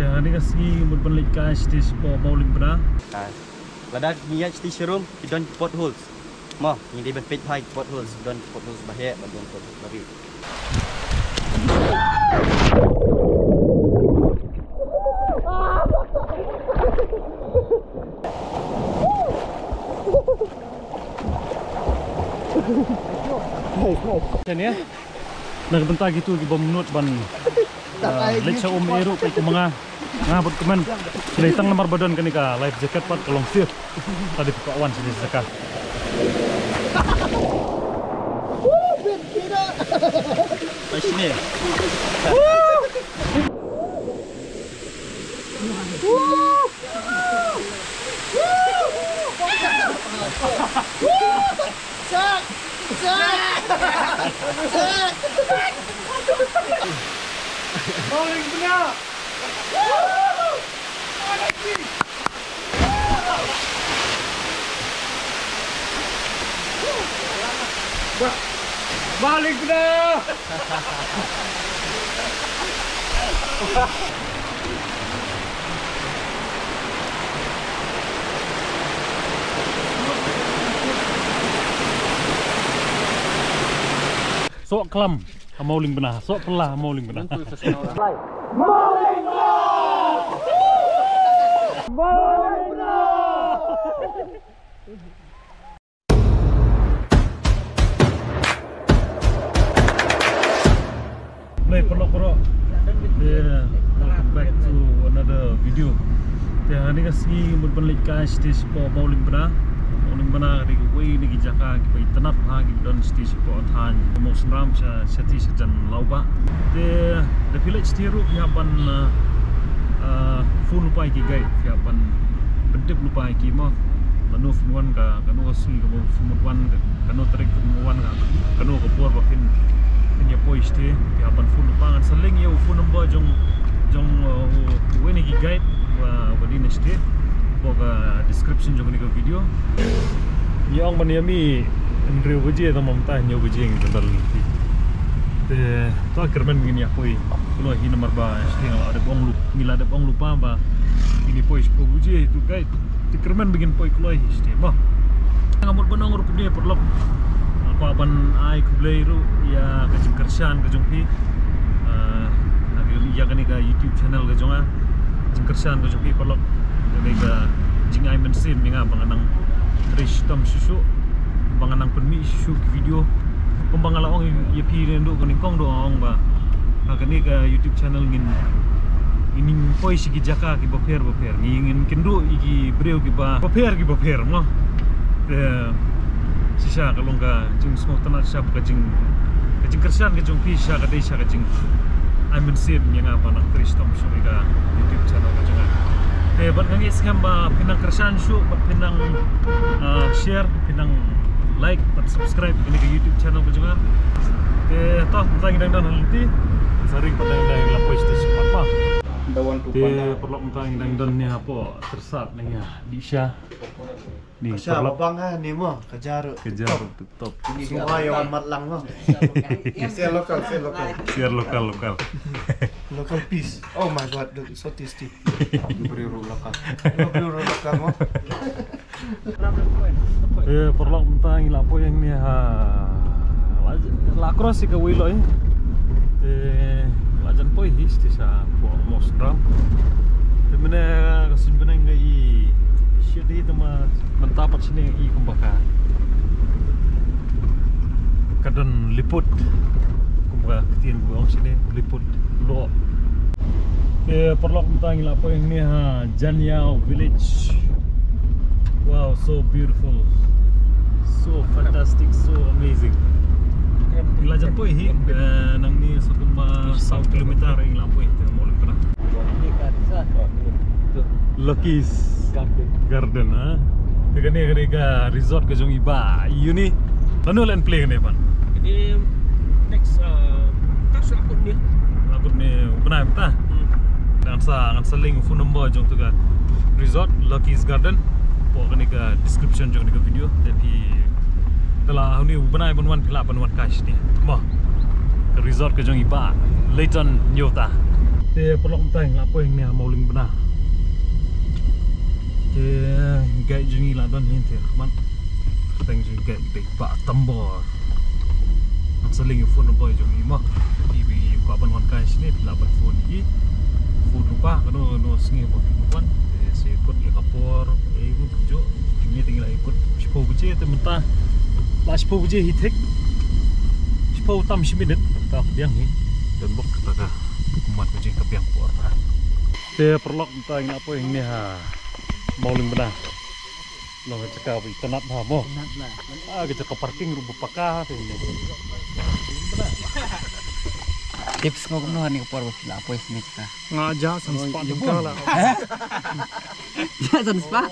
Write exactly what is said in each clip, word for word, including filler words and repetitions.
Ïa, ha kane ka sngi mut ban leit kai shatei shapoh Mawlyngbna. Lada ngi ïaid shatei sharum ki don ki potholes. Mo, ngi dei ban peit bha ki potholes, don ki potholes ba heh, ba don potholes ba ri. Nice, nice. Kan ïa? Na ka bynta kito ki bym nud ban, ah, leit sha um eh ruh, peit kum ma nga. Nga bud kmen. Lei tang namar ba don kane ka life jacket pat ka long sir. Tadi pukak wan sini saka. Sini. Sak! Sak! Sak! Mawlyngbna! Mawlyngbna! Sok klam ha Mawlyngbna, sok pela ha Mawlyngbna. Blei paralok baroh. Yeah, welcome back to another video. Te ha kane ka sngi mut ban leit kai shatei shapoh Mawlyngbna. Mawlyngbna ka dei kawei na ki jaka kiba itynnad bha kiba don shatei shapoh thaiñ Mawsynram sha, shatei shajan Lawbah. Te da phi leit shatei ruh phi hap ban, uh, uh, phone lypa ïa ki guide, phi hap ban pyntip lypa ïa ki mo. Lano phin wan ka, kano ka sngi kaba phin mut wan ka, kano tarik phin mut wan ka, kano ka por ba phin, phin ïa poi shatei, phi hap ban phone lypa. Ngan sa link ïa u phone number jong, jong, uh, u, uwei na ki guide ba, ba dei na shatei hapoh ka description jong kane ka video. Ngi ong ban ïa mih hynriew baje, tang mynta hynñiew baje ngi dang dal lynti. Te to kyrmen ngin ïa poi kloi hi namar ba shatei ngi la dep ong lyp, ngi la dep ong lypa ba ngin ïa poi shiphew baje, to guide. Te kyrmen ba ngin poi kloi hi shatei mo. Nga mut ban ong ruh kumne paralok. Nga kwah ban ai khublei ruh ïa ka jingkyrshan ka jong phi. Ah, ïa kane ka YouTube channel ka jong nga. Jingkyrshan ka jong phi paralok. Kane ka jingai mynsiem ïa nga ba nga nang trei shitom shuh shuh, ba nga nang pynmih shuh shuh ki video. Kumba nga la ong ïa phi naduh kane kong duh ong ba ha kane ka YouTube channel ngin, ngin poi sha ki jaka kiba pher ba pher, ngin kynduh ïa ki briew kiba pher kiba pher mo. Te shisha ka long ka jingsngewtynnad shisha ka jing, ka jingkyrshan ka jong phi shisha ka dei shisha ka jingai mynsiem ïa nga ba nang trei shitom shuh ïa ka YouTube channel ka jong nga. Te bad nga ngeit skhem ba phin nang kyrshan shuh bad phin nang, ah, share, phin nang like bad subscribe ïa kane ka YouTube channel ka jong nga. Te to mynta ngi dang don ha lynti. Sa ring pat dang dang la poi shatei shakhmat pa. Te paralok mynta ngi dang don ne hapoh Tyrsad ne ngi dih sha. Ni ka sha paralok. Ba bang ha ni mo, ka jar. Ka jar tip top. Ni ka sha ïa wan mat lang mo. Sha local, sha local. Sha local, local. Local piece. Oh my God, look, so tasty. Bru local. Bru local mo. Eh, paralok mynta ngi la poi hangne ha. La, la cross ïa kawei loi. Eh, la jan poi hi shatei shapoh Mawsynram. Te mynne ka suiñ bneng nga i shatei te ma mynta pat shane nga i kumba ka, ka don liput. Kumba ka ktien ba ong shane liput. Lo. Eh, paralok mynta ngi la poi hangne ha Janiaw village. Wow, so beautiful. So fantastic, so amazing. Ngi la jan poi hi, eh, nangne sa kumba saw kilometer ngi la poi te mo lem kena. Lucky's Garden, ha? Te kane, kane ka resort ka jong i Bah Uni. Lano la plie kane, Bah? Kane next, uh, mynta shu la kut ne. La kut ne u bnai mynta. Hmm. Ngan sa, ngan sa link phone number jong tu ka resort, Lucky's Garden. Hapoh kane ka description jong kane ka video. Te phi da lah ha une u bnai ban wan phi lah ban wan kai shane. Mo. Ka resort ka jong i Bah Leighton Nyota. Te paralok mynta ngi la poi hangne ha Mawlyng Bna. Te guide jong ngi la don hi te khmat. Kyrteng jong guide dei Bah Tambor. Ngan sa link ïa u phone number jong i mo. Phi ba kwah ban wan kai shane phi lah ban phone ïa i. Phone lypa kano kano sngi ba phi kwah wan. Te sa ïakut ïa ka por. Eh, ruh ju. Ngi te ngi la ïakut shiphew baje te mynta. La shiphew baje hi thik. Shiphew tam shi minit. Te biang hi. Don bok kata ka. Kumne ka jingkyrpad por ta. Te paralok mynta ngi la poi hangne ha Mawlyng Bna. Long ka jaka ba itynnat bha mo. Itynnat bha. Ah, ka jaka parking ruh ba paka te ne. Tips ko kumno hani ka por ba phi la poi shane jaka. Nga jah san spah tyngka la. Jah san spah.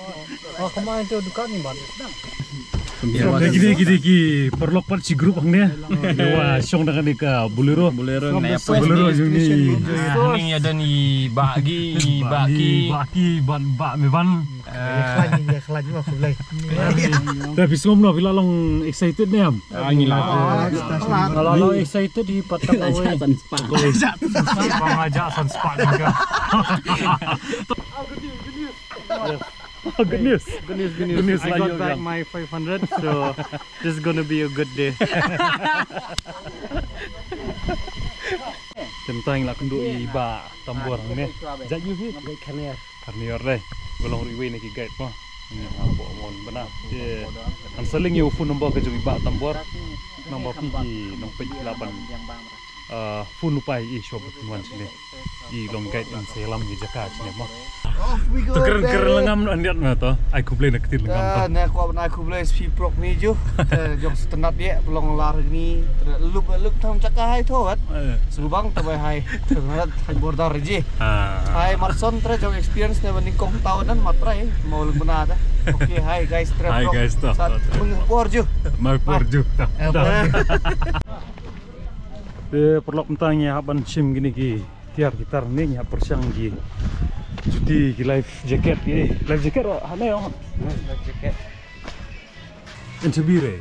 Oh, kemai tu dukan ni ban. Kine kine ki paralok pat shi group hangne. Wa shong da kane ka Bolero. Bolero ne. Bolero jong ngi. Ah, hangne ïa don i Bah Ki, i Bah Ki. Bah Ki, Bah Mevan. Khlaiñ, ïa khlaiñ ma khublei. Te phi sngewbha phi la long excited ne em? Ah, ngi la. Nga la long excited hi pat ta kawei. Ba nga jah san spah jong ka. Good news. Good news, good news. Good news. I got back my five hundred, so this is gonna be a good day. Te mynta ngi la kynduh i Bah Tambor hangne. Jait ïu hi? Jait Khaniar. Khaniar dei. Ka long ruh iwei na ki guide mo. Ngi hapoh Mawlyng Bna. Te ngan sa link ïa u phone number ka jong i Bah Tambor. Namar phi ki nongpeit lah ban, ah, phone lypa ïa i shuwa ba phin wan shane. I long guide, in sa ïalam ïa jaka shane mo. To kren kren la ngam, ynda ma to. Ai khublei na ka ktien lyngkha. Ah, ne kwah ban ai khublei sha phi paralok ni ju. Eh, jong sha tynnat ïa ba long lar ni. Luk luk tang jaka hai tho wat. Eh. Sngewbang te bai hai. Tynnat hai border ji. Ah. Hai Marson tre jong experience ne ba nyngkong taw nan ma trai. Mawlyng Bna da. Okay, hai guys, tre paralok. Hi guys, to. Sat meng por ju. Meng por ju. To. Te paralok mynta ngi hap ban shim kine ki tiar ki tar ne, ngi hap pyrshang ki juti, ki life jacket ki. Life jacket wa ha ne ong. Life jacket. Interview re.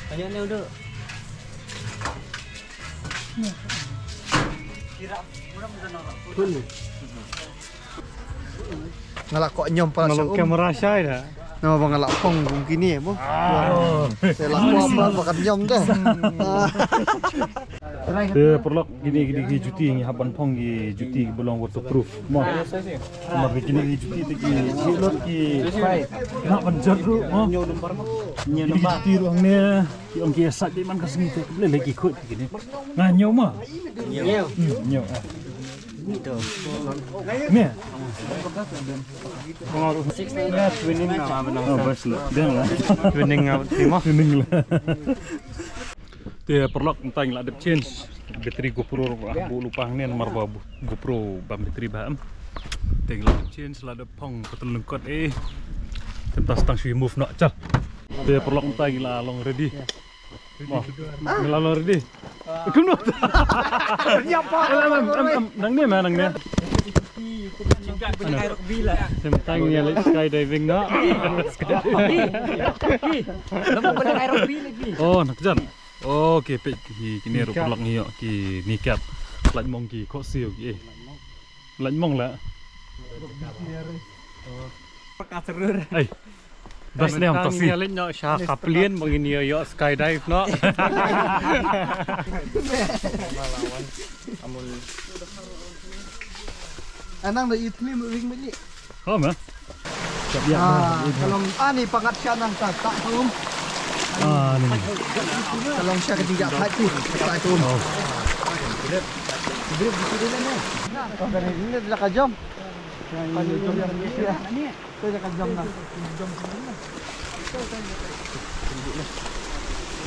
Tanya ne udah. Nga la kwah ñiom para sha um. Kamera shai da. Namar ba nga la phong kum kine mo. Te la kwah ba kan ñiom de. Te paralok, kine kine ki juti ngi hap ban phong ki juti ba long waterproof mo. Namar kine ki juti te ki, ki lah ban jot ruh mo. Kine ki juti ruh hangne. Ki ong ki ïa sait beit man ka sngi te, khublei lei ki khuid kine. Nga ñiew ma? Ñiew. Hmm, ñiew, ah. Ito. Ne? Six na twinning na nga benang. Oh, bas la. Biang la. Twinning nga timo. Twinning la. Te paralok, mynta ngi la dep change battery GoPro ruh, ah, buh lypa hangne namar ba GoPro bam battery bha em. Te ngi la dep change, la dep phong ka tyllong kot eh. Te mynta sa tang shu move noh, chal. Te paralok, mynta ngi la long ready. Mo. Ngi la long ready. Kumno? Em, em, em, em, nangne ma, nangne. Te mynta ngi la skydiving noh. Oh, nak jan. Oh, ki peit ki, kine ruh paralok ngi ïoh ki kneecap. Lait mong ki khohsiew ki eh. Lait mong la. Ai. Bas ne am tasi. Ngi leit noh sha ka plian ba ngin ïoh skydive noh. Anang da itli mu ring beli. Ho ma. Ah, ka long, ah, ni pangat sha nang ta, ta tum. Ah, ni. Ka long sha ka jingjah phat tu, ta tum. Oh. Grip, grip di sini ni. Ni dah ka jam. Ka jam ni. Tu dah ka jam dah.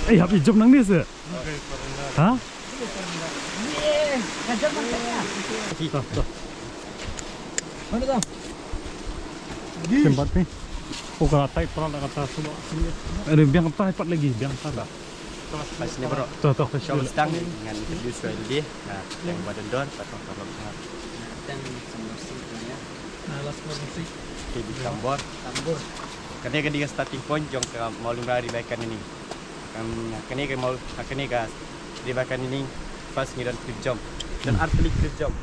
Eh, hap i jam nang ni se. Ha? Ka jam nang ni. Tuh, tuh. Mana dah? Sempat ni. Oh, kena tight pula nak kata semua. Ada biang tight pat lagi, biang tight dah. Pas ni bro. Tuh, tuh, pas. Shong stang dengan interview suai lebih. Nah, yang badan don, patong tolong sangat. Tang sama si punya. Nah, last one si. Okay, di Tambor. Tambor. Kane ka dei ka starting point jong ka Mawlyng Bna Rebecca ni. Kan kane ka Mawl-, kane ka Dei ba kane first ngi don cliff jump. Don ar tylli cliff jump.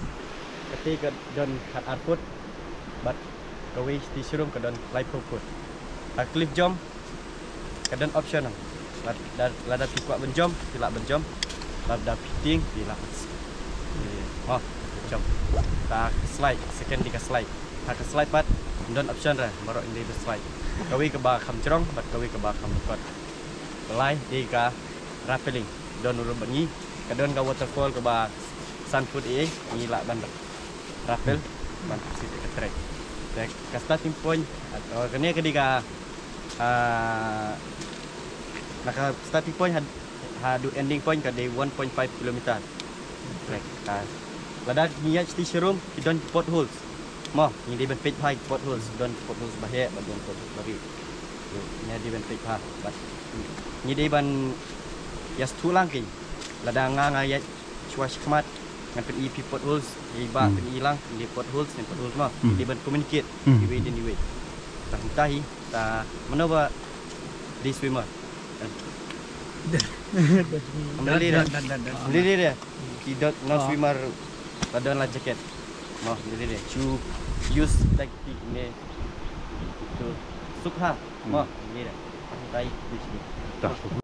Kata ka don khat ar foot. Bad kawei shiti shirum ka don laiphew foot. Ha cliff jump ka don option. Lada, lada phi kwah ban jump, phi lah ban jump. Lada phi tieng, phi lah ban slide. Mo, jump. Ta slide, second dei ka slide. Ha ka slide pat don option re, baroh ngi dei ban slide. Kawei kaba kham jrong bad kawei kaba kham kot. Ka lai dei ka rappelling. Don ruh bad ngi ka don ka waterfall kaba san foot ïa ngi lah ban rappel ban sit ka track. Te ka starting point, oh, kane ka dei ka, ah, na ka starting point had haduh ending point ka dei one point five kilometer. Trek. Ah, lada ngi ïaid shiti shirum ki don ki potholes. Mo, ngi dei ban peit bha ki potholes, don ki potholes ba heh bad don potholes ba ri. Ngi dei ban peit bha bad ngi dei ban ïa sngewthuh lang ki. Lada nga nga ïaid shuwa shakhmat ngan pyni ïa phi potholes, ïa i bah pyni lang, ngi dei potholes, ngi potholes mo. Ngi dei ban communicate iwei da iwei. Tang tahi ta mano ba dei swimmer. Am lili de. Am lili de. Ki dot non swimmer la don la jacket. Mo lili de. Chu use like ne. Chu sukha. Mo lili de. Tai di sini.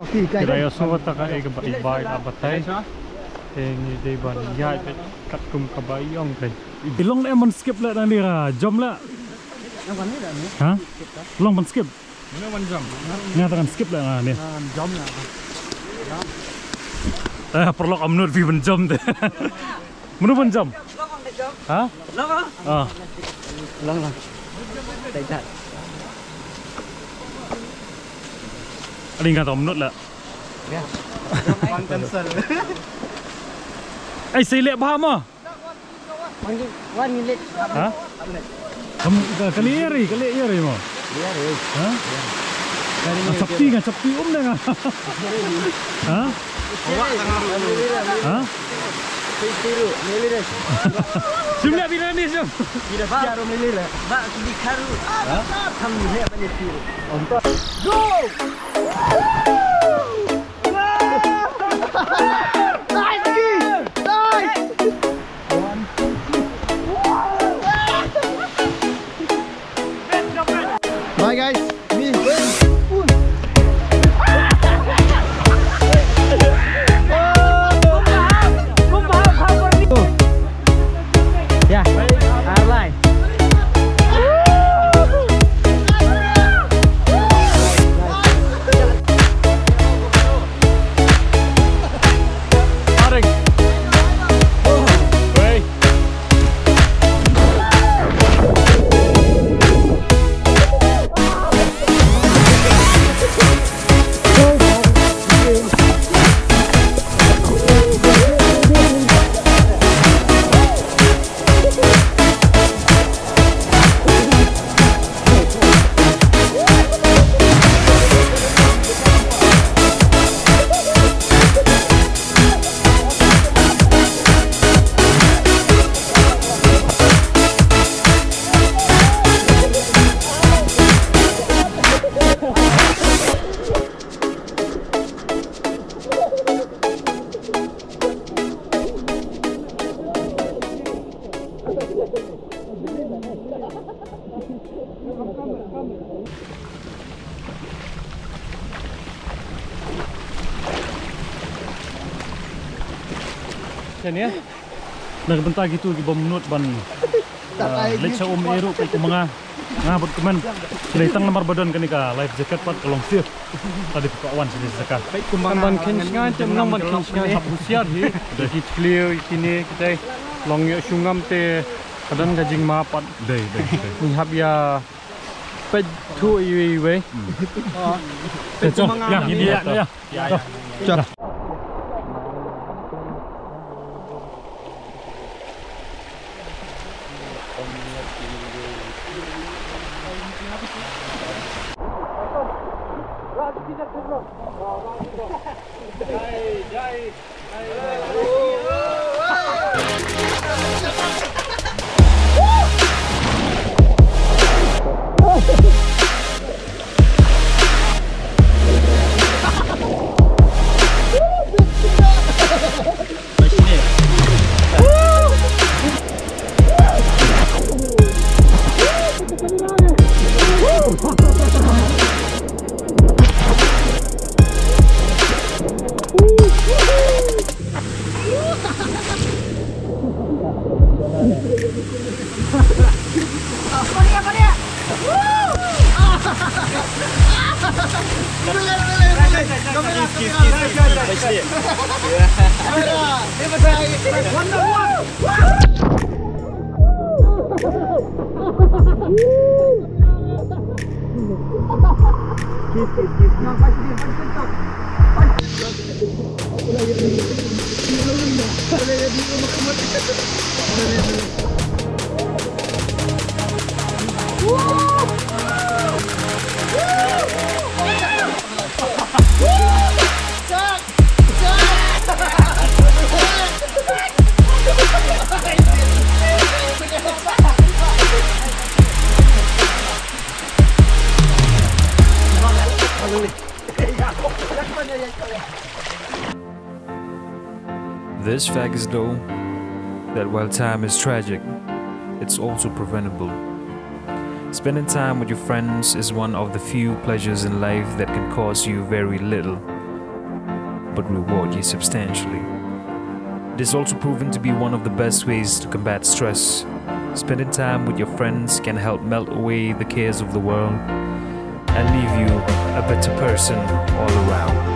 Okay, guys. Kira ïa sngewbha ta ka e ka ba i bai ka batai. Te ngi dei ban ïa katkum ka ba i ong kai. I long ne man skip le na ni ra jom le. Ha? Long ban skip. Mano ban jump? Nga ta kan skip la nga ni. Jump la. Eh, paralok, am nud phi ban jump te. Mano ban jump? Ha? Ah. Long long. Dai dai. Ani nga ta am nud la. Ya. Wan cancel. Ai, sei leh bha mo. Wan ngi-, wan ngi leh. Ha? Kam, ka, ka leh ïa ri, ka leh ïa ri mo. Leh ïa ri. Ha? Ka leh ïa ri. Nga chapti, nga chapti um deh nga. Ha? Ha? Sim leh bira ni sim. Bira baru mili leh. Ba ki kharu. Ha? Kam leh ba ni tiru. Go! Nice kick! Nice! Bye guys. Me. Yeah. Arlai. Kane na ka bynta kitu ki bym nud ban, ah, leit sha um ei ruh, peit kum ma nga. Nga bad kumne. Ki leit tang namar ba don kane ka life jacket pat ka long safe. Tadi phi kwah wan sini saka. Kan ban kheiñ sngewbha te, nang ban kheiñ sngewbha, hap husiar hi. Ki thliew kine kitai long ïoh shu ngam te ka don ka jingma pat. Dei, dei, dei. Ngi hap ïa peit thuh iwei iwei. Peit kum ma nga. Ïa, ïa, ïa. Ïa, ïa. This fact is though that while time is tragic, it's also preventable. Spending time with your friends is one of the few pleasures in life that can cost you very little but reward you substantially. It is also proven to be one of the best ways to combat stress. Spending time with your friends can help melt away the cares of the world and leave you a better person all around.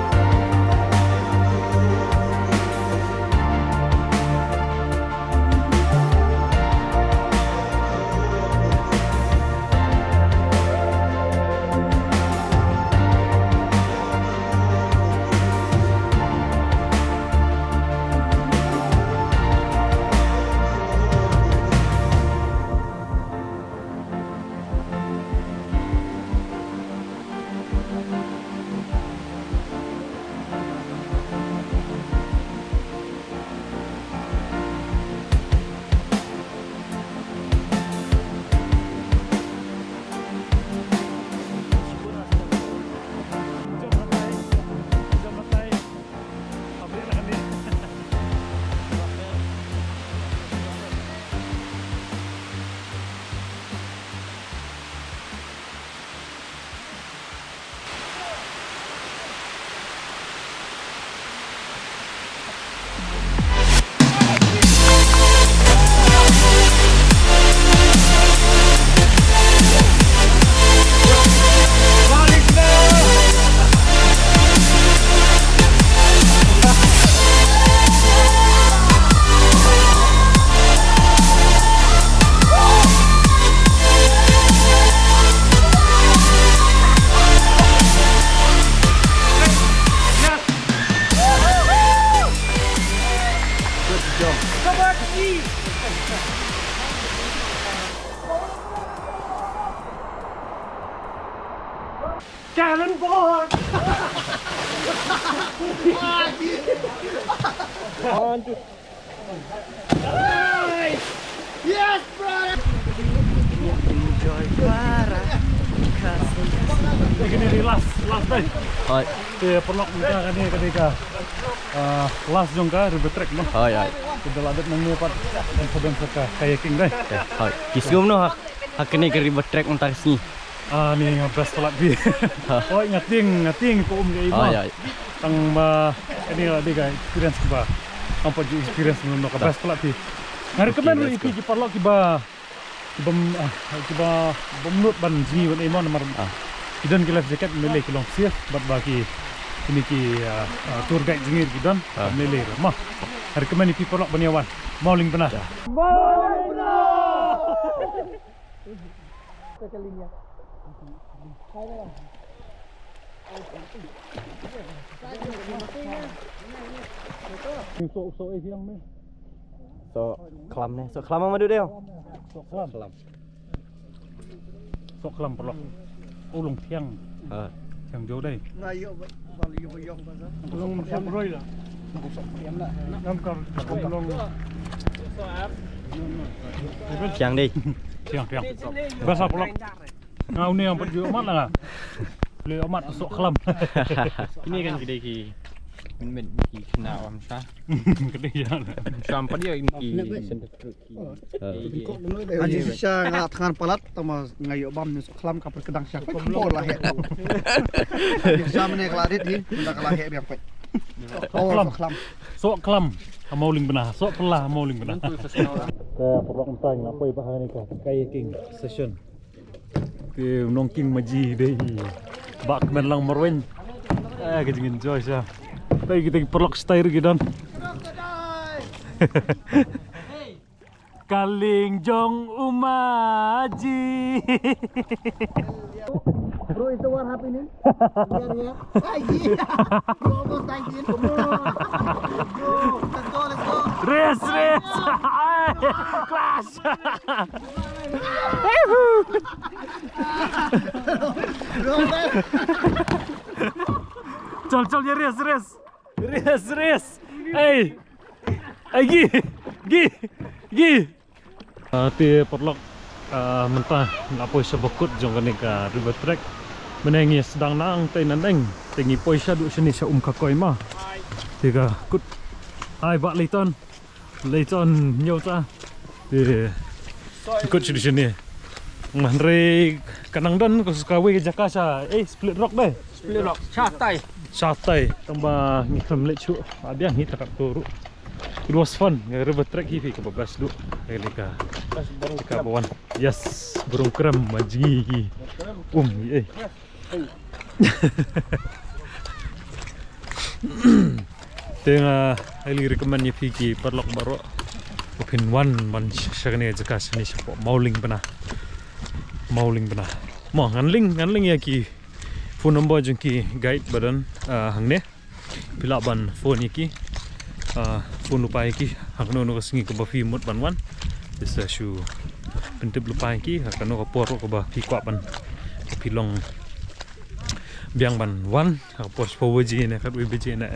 Talent board. One, two. Nice. Yes, brother. Enjoy para. Kane dei last, last dei. Hooid. Te paralok, mynta kane ka dei ka, ah, last jong ka river trek mo. Hooid, hooid. Te da la dep nangne pat, sa ban sa ka kayaking dei. Hooid. Ki sngewbha noh ha, ha kane ka river trek mynta ka sngi. Ah, ni nga best palat phi. Ha. Oi, nga tieng, nga tieng ko um dei mo. Ai, ai. Tang ba, kane la dei ka experience ba. Tang pat ju experience mynno ka best palat phi. Nga recommend ruh ïa phi ki paralok kiba, kiba, ah, kiba, bym nud ban jngi ban ei mo namar. Ah. Ki don ki life jacket, mynne ki long safe, bad ba ki, kine ki, ah, ah, tour guide jngi ki don, ah, mynne ruh mo. Nga recommend ïa phi paralok ban ïa wan. Mawlyng Bna. Ja. Mawlyng Bna. Soh, soh, eh, thiang ne. Soh khlam ne. Soh khlam ma dei. Soh khlam. Soh khlam paralok. U long thiang. Ha. Thiang jauh dei. Nga ïoh ba, ba ïoh ba ïoh ba sa. Long thiang roi la. Ngam kar, ngam long. Thiang dei. Thiang, thiang. Ba sa paralok. Nga une yang pat ju mat la nga. Le mat soh khlam. Kine kan ki dei ki mynmiet ki khynnah wam sha. Ki dei ya. Sham pat ïa ki. Aji shisha nga thngan palat, tama nga ïoh bam ne soh khlam ka pyrkhat dang sha. Pynbor la heh. Aji shisha mane ka la rit hi, mynta ka la heh biang peit. Soh khlam. Soh khlam. Ha Mawlyng Bna. Soh pla ha Mawlyng Bna. Te paralok, mynta ngi la poi bha ha kane ka kayaking session. Te u nongking maji dei Bah Kmenlang Marwein. Eh, ka jing enjoy sha. Te kita ki paralok style ki don. Ka lieng jong u maji. Bro, is the war happening? Here, here. Ay, yeah. Bro, almost nineteen. Come on. Let's go, let's go, let's go. Race, race. Ay, clash. Bro, man. Chal, chal, ye race, race. Race, race. Hey. Hey, gi, gi, gi. Ah, te paralok, ah, mynta nga la poi sha bakut jong kane ka river track. Mynne ngi sdang nangta naneng, te ngi poi shaduh shane sha Umkakoi ma. Te ka kut. Ai, Bah Leighton. Leighton Hynñiewta. Te kut shaduh shane. Hynrei ka nang don kawei ka jaka sha, eh, Split Rock dei. Split Rock. Shatai. Shatai. Tang ba ngi khlem leit shuh. Ba biang hi tang katto ruh. It was fun. Nga river trek hi phi kaba best duh. Kane ka, ka ba wan. Yes, burung krem, majngi ki. Um, eh. Te nga highly recommend ïa phi ki paralok baroh ba phin wan ban sh-, sha kane ka jaka shane shapoh Mawlyng Bna. Mawlyng Bna. Mo, ngan link, ngan link ïa ki phone number jong ki guide ba don, ah, hangne. Phi lah ban phone ïa ki, ah, phone lypa ïa ki ha kano kano ka sngi kaba phi mut ban wan. Te sa shu pyntip lypa ïa ki ha kano ka por kaba phi kwah ban, phi long biang ban wan ha ka por shiphew baje ne khatwei baje ne,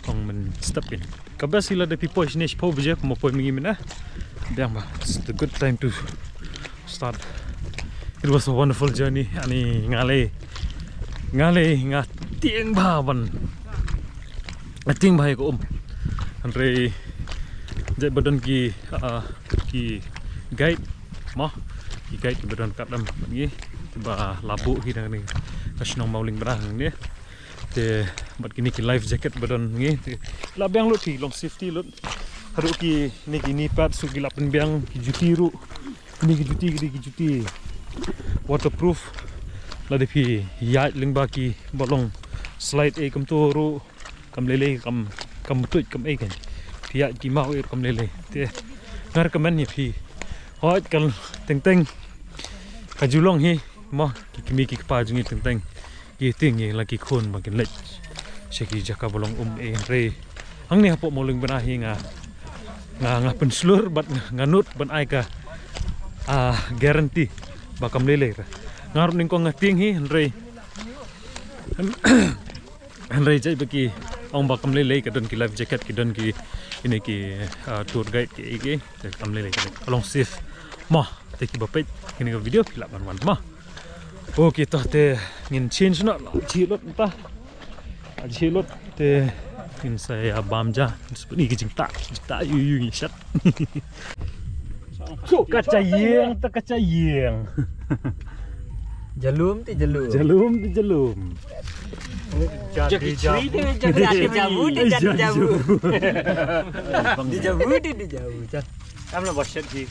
ong men step in. Ka best hi lada phi poi shane shiphew baje, kumba poi ma ngi mynne. Biang ba, it's the good time to start. It was a wonderful journey. Ani nga lei, nga lei, nga tieng bha ban, nga tieng bha ïa ka um. Hynrei jait ba don ki, ah, ki guide, mo, ki guide kiba don katdem bad ngi, kiba la buh hi na kane ka shnong Mawlyng Bna hangne. Te bad kine ki life jacket ba don ngi, te la biang lut hi, long safety lut. Haduh kine ki knee pads ruh ki la pynbiang, ki juti ruh. Kine ki juti, kine ki juti waterproof. Lada phi ïaid lyngba kiba long slide ei kumto ruh, kam lei lei, kam, kam btuid kam ei kan. Phi ïaid ki maw ei ruh kam lei lei. Te nga recommend ïa phi. Hooid, ka teng teng ka ju long hi, mo, ki kmie ki kpa jong ngi teng teng ki tieng ïa la ki khun ba kin leit sha ki jaka ba long um ei, hynrei hangne hapoh Mawlyng Bna hi nga, nga, nga pynshlur bad nga, nga nud ban ai ka, ah, guarantee ba kam lei lei. Nga ruh nyngkong nga tieng hi, hynrei, hynrei jait ba ki ong ba kam lei lei, ka don ki life jacket, ki don ki, kine ki, ah, tour guide ki, ki, te kam lei lei, ka long safe. Mo, te kiba peit kane ka video phi lah ban wan, mo. Okay, to te ngin change noh, la jhieh lut mynta. La jhieh lut te ngin sa ïa bam ja. Ngin sa pyni ka jingtah, jingtah ïu ïu ngi shet. Ka cha ïing, ta ka cha ïing. Jalum ti jalum. Jalum ti jalum. Jackie Chan, Jackie Chan. Dija vu, dija vu. Dija vu, dija vu. Kam la ba shet hi.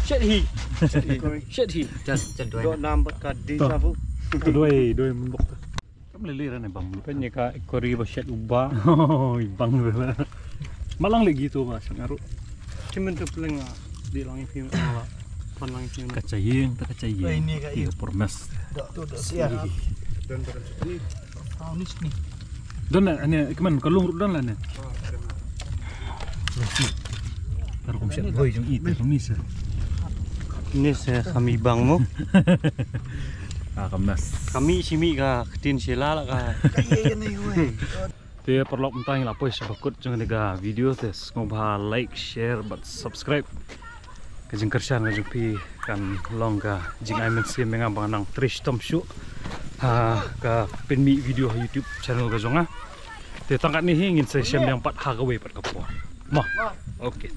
Shet hi. Shet hi. Shet hi. Chal, chal, duwai. Dok nam bad ka dija vu. To duwai, duwai mun bok to. Kam lei lei ra ne bang. Pynïa ka kori ba shet u ba. Oh, i bang. Malang lagi tu ba shet ngaru. Kimen tu peleng ah. Di lang i phim ala. Pan lang i phim. Ka cha ïing, ta ka cha ïing. Ai, ni ka ïing. Ïa por mes. Dok tu dok sia. Dan dan. Don, eh, ani, kmen, ka lung ruh don la ne. Ka rukom shet boi jong i, te kami se. Ni se kami bang mo. Ah, ka mes. Kami simi ka ktien shela la ka. Te paralok, mynta ngi la poi sha bakut jong kane ka video, te sngewbha like, share bad subscribe. Ka jingkyrshan ka jong phi kan long ka jingai mynsiem ïa nga ba nga nang trei shitom shuh ha ka pynmih video ha YouTube channel ka jong nga. Te tang katne hi, ngin sa ïashem biang pat ha kawei pat ka por. Mo. Okay.